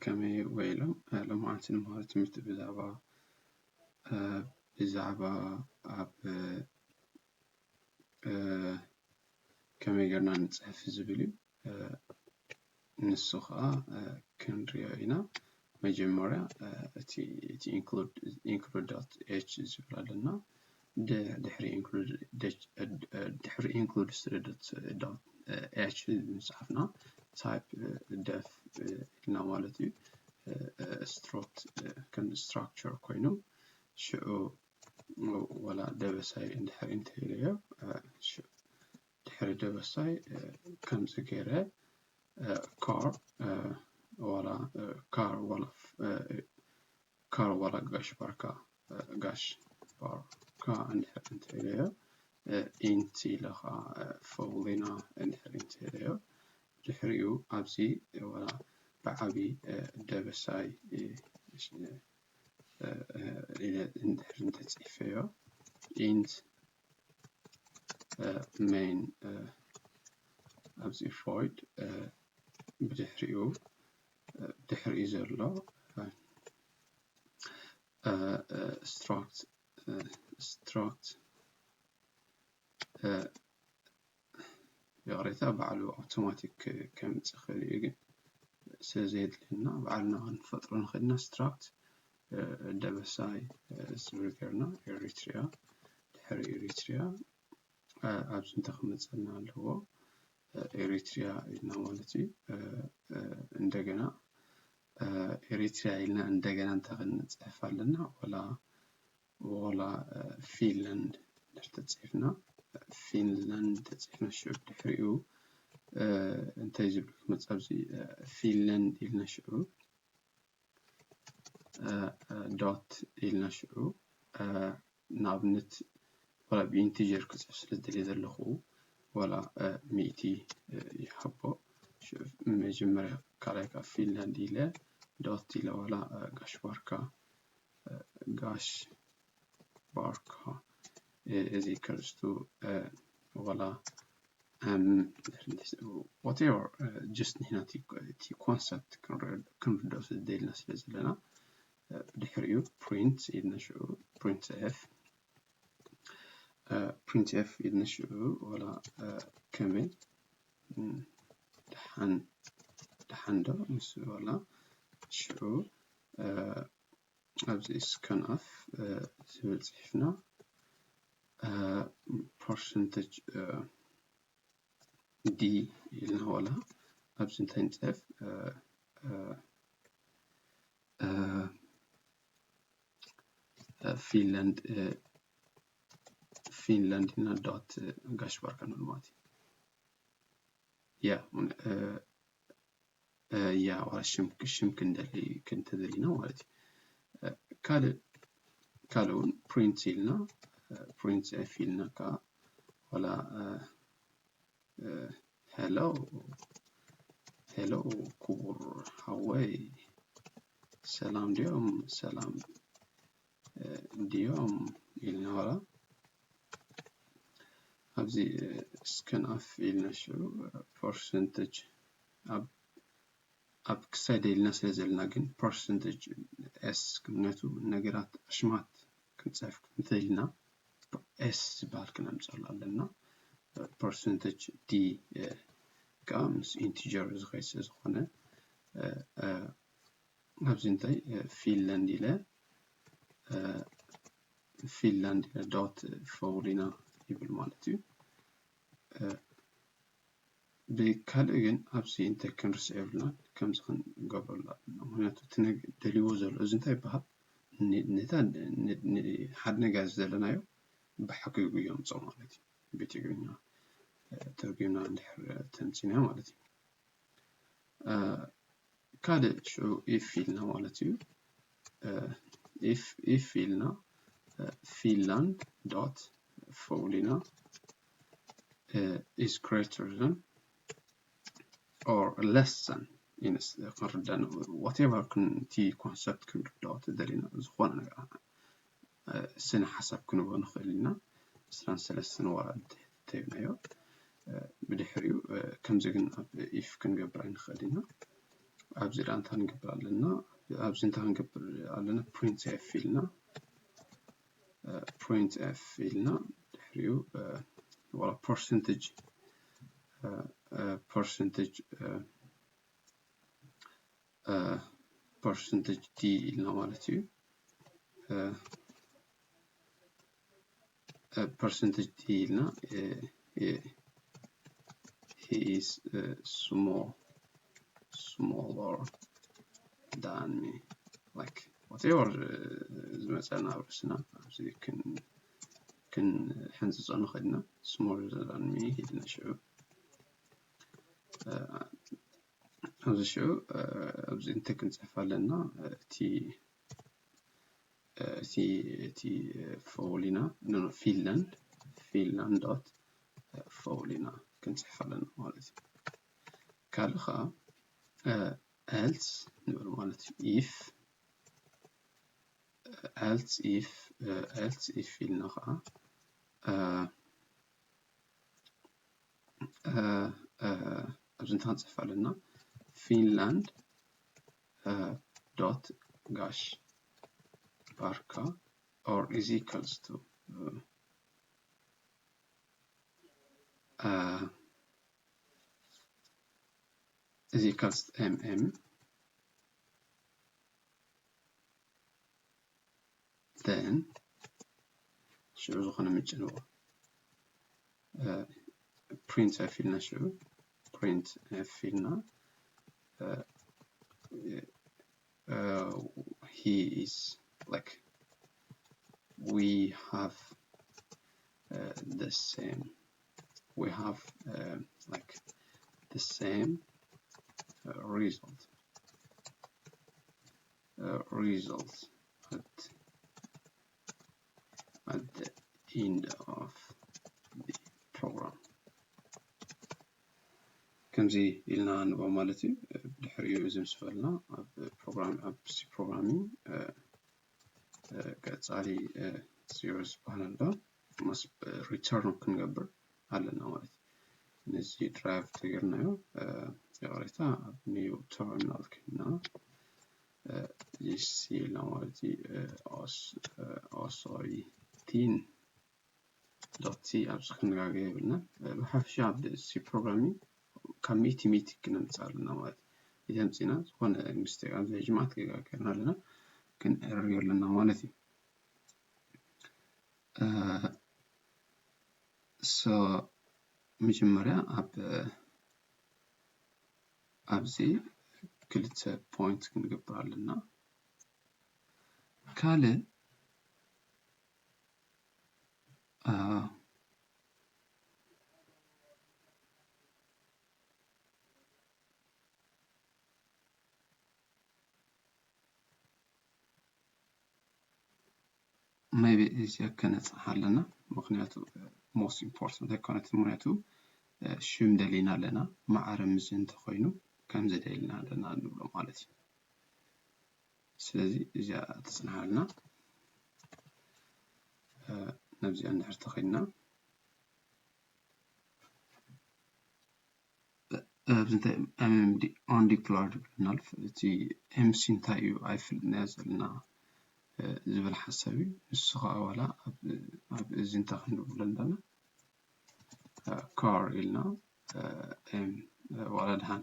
ከመይ ውዒሎም? ሎማዓንቲ ንመሃሮ ትምህርቲ ብዛዕባ ብዛዕባ ኣብ ከመይ ጌርና ንፅሕፍ ዝብል እዩ። ንሱ ከዓ ክንሪኦ ኢና። መጀመርያ እቲ include dot h ዝብል ኣለና። ድሕሪ include ድሕሪ include dot h ምፅሓፍና type def ኢልና ማለት እዩ። Struct ከም structure ኮይኑ ሽዑ ወላ ደበሳይ እንድሕር እንተኢለዮ ድሕሪ ደበሳይ ከምዚ ገይረ car ዋላ car ዋላ car ዋላ ጋሽ ባርካ ጋሽ ባርካ እንድሕር እንተኢለዮ int ኢለ ከዓ ፈውሊና እንድሕር እንተኢለዮ ድሕሪኡ ኣብዚ ዋላ ብዓቢ ደበሳይ ኢለ እንድሕር እንተፂፈዮ int main ኣብዚ void ብድሕሪኡ ድሕሪኡ ዘሎ struct struct ይቕሬታ ባዕሉ ኣውቶማቲክ ከምፅእ ክእል እዩ ግን ስለ ዘየድልየና ባዕልና ክንፈጥሮ ንኽእልና struct ደበሳይ ዝብል ገርና ኤሪትሪያ ድሕሪ ኤሪትሪያ ኣብዚ እንታይ ክመፀና ኣለዎ ኤሪትሪያ ኢልና ማለት እዩ እንደገና ኤሪትሪያ ኢልና እንደገና እንታይ ክንፅሕፍ ኣለና ወላ ወላ ፊንላንድ እንድሕር ተፅሒፍና ፊንላንድ ተፅሒፍና ሽዑ ድሕሪኡ እንታይ ዝብል ክመፅእ ኣብዚ ፊንላንድ ኢልና ሽዑ dot ኢልና ሽዑ ንኣብነት ወላ ብኢንቲጀር ክፅሕፍ ስለ ዝደልየ ዘለኹ ወላ ሚእቲ ይሃቦ መጀመርያ ካልኣይ ካብ ፊንላንድ ኢለ dot ኢለ ወላ ጋሽ ባርካ ጋሽ ባርካ እዚ ክርስቱ ወላ whatever just ንሕና እቲ ኮንሰፕት ክንርድኦ ስለ ዘለና ስለ ዘለና ድሕሪኡ print ኢልና ሽዑ printf printf ኢልና ሽዑ ወላ ከመይ ደሓን ደሓን ዶ ምስ ወላ ሽዑ ኣብዚ scanf ዝብል ፅሒፍና percentage d ኢልና ወላ ኣብዚ እንታይ ንፅሕፍ ፊንላንድ ፊንላንድ ኢልና dot ጋሽ ባርካ ንብል ማለት እዩ ያ ያ ዋላ ሽም ሽም ክንደሊ ክንተደሊና ማለት እዩ ካልእ ካልእ እውን print ኢልና printf ኢልና ከዓ ዋላ hello hello ክቡር ሓወይ ሰላም ድዮም ሰላም ድዮም ኢልና ዋላ ኣብዚ scanf ኢልና ሽዑ percentage ኣብ ኣብ ክሳይ ደሊና ስለ ዘለና ግን percentage s ምክንያቱ ነገራት ኣሽማት ክንፅሕፍ እንተኢልና s ዝበሃል ክነምፀሉ ኣለና percentage d ከዓ ምስ integer ዝኸይድ ስለ ዝኾነ ኣብዚ እንታይ ፊንላንድ ኢለ ፊንላንድ ኢለ dot ፈውሊና ይብል ማለት እዩ ብካልእ ግን ኣብዚ እንታይ ክንርስ የብልና ከምዚ ክንገብረሉ ኣለና ምክንያቱ እቲ ደልዎ ዘሎ እዚ እንታይ ይበሃል ነታ ሓደ ነገር ዘለናዮ ብሓቂ ጉዮ ምፀው ማለት እዩ ብትግርኛ ተርጉምና እንድሕር ተምፂና ማለት እዩ ካልእ ሽዑ if ኢልና ማለት እዩ if if ኢልና ፊንላንድ dot ፈውሊና is greater than or less than ክንርዳ whatever እቲ concept ክንርዳኦ ተደሊና ዝኾነ ነገር ስነ ሓሳብ ክንቦ ንኽእል ኢና ዕስራን ሰለስተን ወራድ ተይብናዮ ብድሕሪኡ ከምዚ ግን ኣብ if ክንገብር ኣይንኽእል ኢና ኣብዚ ዳ እንታይ ክንገብር ኣለና? ኣብዚ እንታይ ክንገብር ኣለና? Printf ኢልና፣ printf ኢልና፣ ድሕሪኡ ዋላ percentage፣ percentage፣ percentage d ኢልና ማለት እዩ። Percentage d ኢልና፣ he is small smaller than me, like whatever ዝመፀና ኣብ ርእስና ኣብዚ ክንሕንፅፆ ንኽእል ኢና። Smaller than me ኢልና ሽዑ ኣብዚ ሽዑ ኣብዚ እንታይ ክንፅሕፍ ኣለና? እቲ እቲ እቲ ፎሊና ፊንላንድ ፊንላንድ ዶት ፎሊና ክንፅሕፍ ኣለና ማለት እዩ። ካልእ ከዓ else ንብል ማለት እዩ። If else if else if ኢልና ከዓ ኣብዚ እንታይ ክንፅሕፍ ኣለና? Finland dot gash barka or is equals to is equals to mm then ሽዑ ዝኾነ ምጭንዎ printf ኢልና ሽዑ printf ኢልና he is like we have the same we have like the same result result at at the end of the program። ከምዚ ኢልና ንቦ ማለት እዩ። ድሕሪኡ እዚ ምስ በልና ኣብ ፕሮግራም ኣብ ሲ ፕሮግራሚንግ ቀጻሊ ዜሮ ዝበሃል ኣሎ ምስ ሪተርን ክንገብር ኣለና ማለት እዩ። ነዚ ድራይቭ ተገርናዮ ይቕሬታ ኣብ ኒው ተርሚናል ኮይና ጂሲ ኢልና ማለት እዩ። ኦሶይቲን ዶት ሲ ኣብዚ ክንጋገ የብልና። ብሓፈሻ ኣብ ሲ ፕሮግራሚንግ ካብ ሚእቲ ሚእቲ ክነምፅእ ኣለና ማለት እዩ። ተምፂና ዝኾነ ሚስቴክ ኣብዚ ሕጂ ማዕት ከይጋገርና ኣለና ክንእርዮ ኣለና ማለት እዩ። ሶ መጀመርያ ኣብ ኣብዚ ክልተ ፖይንት ክንገብር ኣለና። ካልእ maybe እዚኣ ከነፅንሓ ኣለና። ምክንያቱ most important ኣይኮነትን። ምክንያቱ ሽም ደሊና ኣለና። ማዕረ ምዚ እንተኮይኑ ከምዚ ደሊና ኣለና ንብሎ ማለት እዩ። ስለዚ እዚኣ ትፅንሓልና። ነብዚኣ እንድሕር ተኸይድና ኣብዚ እንታይ mmd undeclared ብለናል። እቲ ኤምሲ እንታይ እዩ ኣይፍልጥናዮ ዘለና ዝብል ሓሳብ እዩ። ንሱ ከዓ ዋላ ኣብ እዚ እንታይ ክንብሎ ኣለና car ኢልና ዋላ ድሓን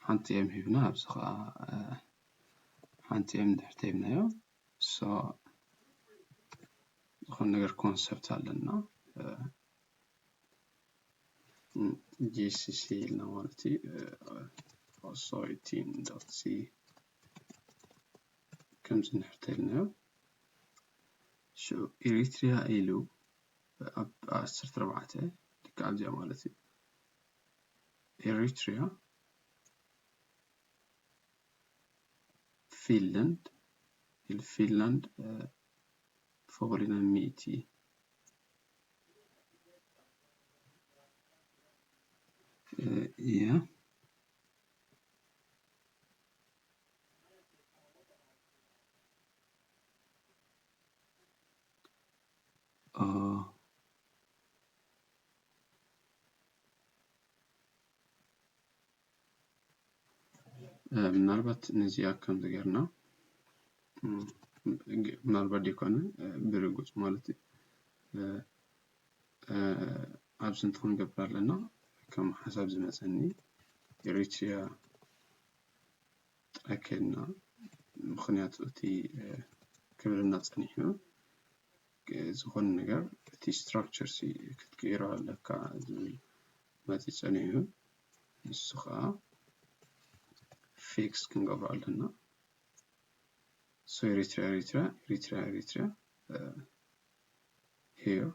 ሓንቲ ኤም ሂብና ኣብዚ ከዓ ሓንቲ ኤም ድሕር ተሂብናዮ so ዝኾነ ነገር ኮንሰፕት ኣለና ጂሲሲ ኢልና ማለት እዩ። ኦሶይቲን ዶት ሲ ከምዚ ንሕርተ ኢልናዮ ሽዑ ኤሪትሪያ ኢሉ ኣብ ዓሰርተ ኣርባዕተ ልክዕ ኣብዚኣ ማለት እዩ። ኤሪትሪያ ፊንላንድ ኢሉ ፊንላንድ ፈበሪና ሚእቲ እያ። ምናልባት ነዚኣ ከምዚ ጌርና ምናልባት ደይኮነ ብርግጽ ማለት እዩ ኣብዚ እንተክንገብር ኣለና ከም ሓሳብ ዝመፀኒ ኤሪትሪያ ጥራይ ከድና ምክንያቱ እቲ ክብልና ፀኒሑ ዝኾነ ነገር እቲ structure ሲ ክትቅይሮ ኣለካ ዝብል መፂ ፀኒሑ ንሱ ከዓ fix ክንገብሮ ኣለና። So ኤሪትሪያ ኤሪትሪያ ኤሪትሪያ ኤሪትሪያ here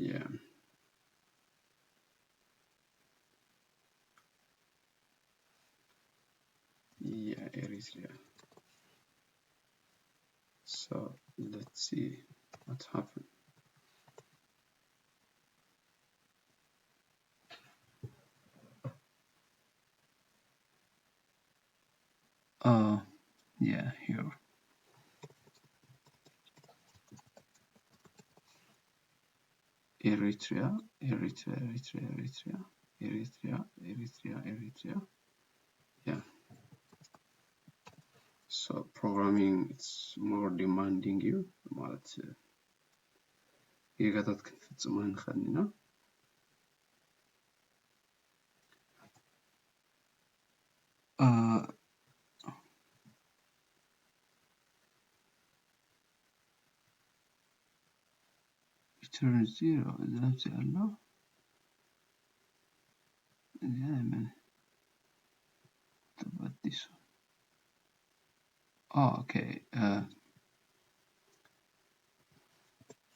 yeah yeah Eritrea. So let's see what happened. Uh, yeah, here. Eritrea, Eritrea, Eritrea, Eritrea, Eritrea, Eritrea, Eritrea. Yeah. So programming it's more demanding you ማለት ጌጋታት ክንፍጽም ኣይንኽእልን ኢና። Return zero እዛ ኣብዚ ኣሎ። እዚኣ ናይ መን? What about this one? Oh, okay. Uh,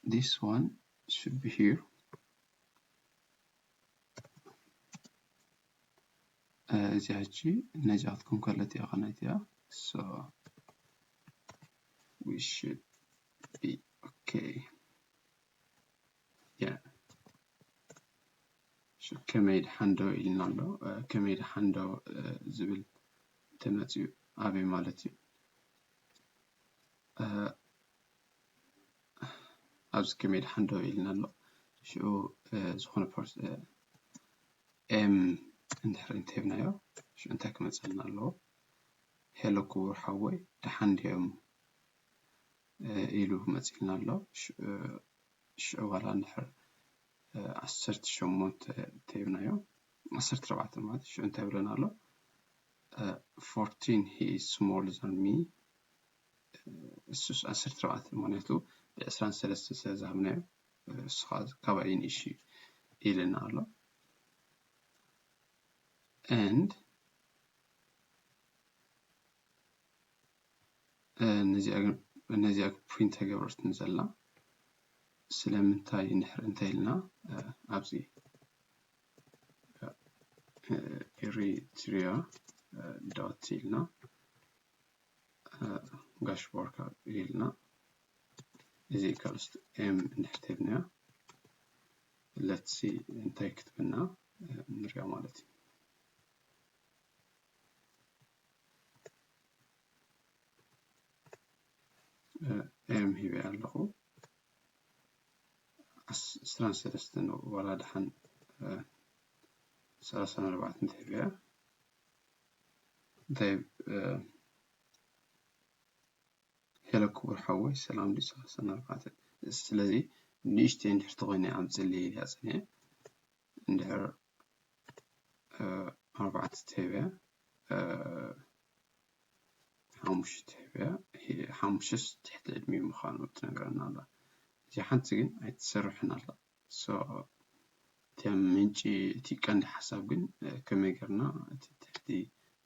this one should be here. እዚኣ ሕጂ ነዚኣትኩም ከለት እያ ከናይት እያ። So we should be okay. Yeah. ከመይ ድሓን ዶ ኢልና ኣሎ። ከመይ ድሓን ዶ ዝብል ተመፅዩ ኣበይ ማለት እዩ። ኣብዚ ከመይ ድሓን ዶ ኢልና ኣሎ። ሽዑ ዝኾነ ፖርት ኤም እንድሕር እንተሂብናዮ ሽዑ እንታይ ክመፀልና ኣለዎ? ሄሎ ክቡር ሓወይ ድሓን ድዮም ኢሉ መፂልና ኣሎ። ሽዑ ዋላ እንድሕር ዓሰርተ ሸሞንተ እንተሂብናዮ ዓሰርተ ኣርባዕተ ማለት ሽዑ እንታይ ይብለና ኣሎ? Fourteen, he is smaller than me. እሱስ ዓሰርተ ኣርባዕተ ምክንያቱ ብዕስራን ሰለስተን ስለ ዝሃብናዮ እሱ ከዓ ካባይ ንእሽ ኢልና ኣሎ። And ነዚኣ ፕሪንት ተገብረትን ዘላ ስለምንታይ ንሕር እንታይ ኢልና ኣብዚ ኤሪትሪያ ዶት ኢልና ጋሽ ቦርካ ኢልና እዚ ኢኳልስ ኤም እንድሕር ተብናዮ let's see እንታይ ክትብና ንሪኦ ማለት እዩ። ኤም ሂበ ኣለኹ ዕስራን ሰለስተን ዋላ ድሓን ሰላሳን ኣርባዕተን እንተሂበያ እንታይ ሄሎ ክቡር ሓወይ ሰላም ድዩ ሰላሳን ኣርባዕተን ስለዚ ንእሽተይ እንድሕር ተኾይነ ኣምፅለይ ኢለ እያ ፀኒሐ እንድሕር ኣርባዕተ ተህብያ ሓሙሽተ ተህብያ ሓሙሽተስ ትሕቲ ዕድሚኡ ምዃኑ ትነግረና ኣላ። እዚኣ ሓንቲ ግን ኣይትሰርሕን ኣላ። So እቲ ምንጪ እቲ ቀንዲ ሓሳብ ግን ከመይ ጌርና እቲ ትሕቲ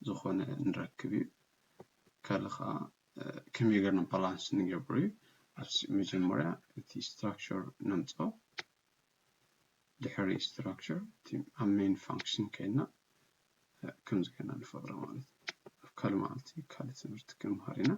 ዝኾነ ንረክብ እዩ። ካልእ ከዓ ከመይ ጌርና ባላንስ ንገብሮ እዩ። ኣብ መጀመርያ እቲ ስትራክቸር ነምፅኦ። ድሕሪ ስትራክቸር እቲ ኣብ ሜን ፋንክሽን ከይድና ከምዚ ጌርና ንፈጥሮ ማለት እዩ። ኣብ ካልእ መዓልቲ ካልእ ትምህርቲ ክንምሃር ኢና።